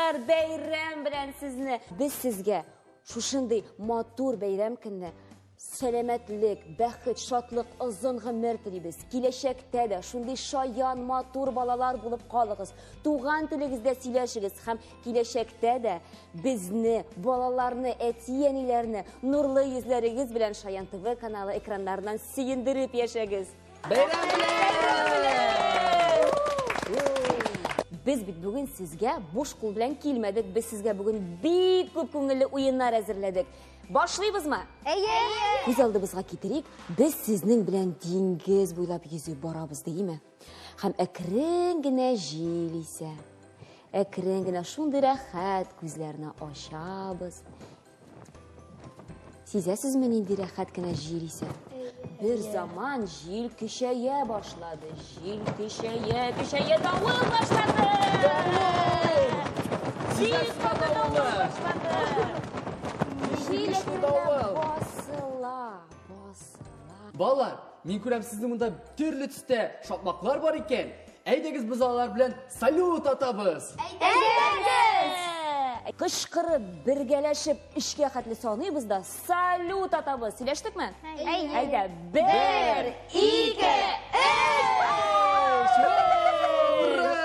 Дуслар, бәйрәм белән сезне! Без сезгә шушындый матур бәйрәм көнне сәламәтлек, бәхет, шатлык, озын гомер телибез. Киләчәктә дә шундый шаян, матур балалар булып калыгыз. Туган телегездә сөйләшегез һәм киләчәктә дә безне, балаларны, әти-әниләрне нурлы йөзләрегез белән Шаян ТВ каналы экраннарыннан сөендереп яшәгез. Бәйрәм белән! Без бит бүген сезгә буш кул белән килмәдек. Без сезгә бүген бик күп күңелле уеннар әзерләдек. Башлыйбызмы? Әйе! Күз алдыбызга китерик, без сезнең белән диңгез буйлап йөзеп барабыз, димме? Һәм әкрен генә җил исә. Әкрен генә шундый рәхәт күзләрне ачабыз. Сизәсезме нинди рәхәт кенә җил исә? Бер заман җил көчәя башлады. Җил көчәя, көчәя, давыл башлады. Җил каты давыл башлады. Җил әкренләп басыла, басыла. Балалар, мин күрәм сезнең монда төрле төстә шакмаклар бар икән. Әйдәгез без алар белән салют атабыз. Әйдәгез! Кычкырып, бергәләшеп, өчкә хәтле саныйбыз да салют атабыз. Сөйләштекме? Әйе. Әйдә, бер, ике, өч! Ура!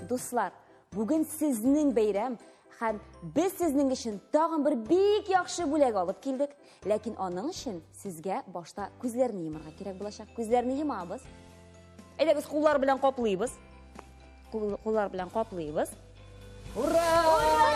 Дуслар, бүген сезнең бәйрәм һәм без сезнең өчен тагын бер бик яхшы бүләк алып килдек. Ләкин аның өчен сезгә башта күзләрне йомарга кирәк булачак. Күзләрне йомабыз. Әйдәгез, куллар белән каплыйбыз. Куллар белән каплыйбыз. Ура!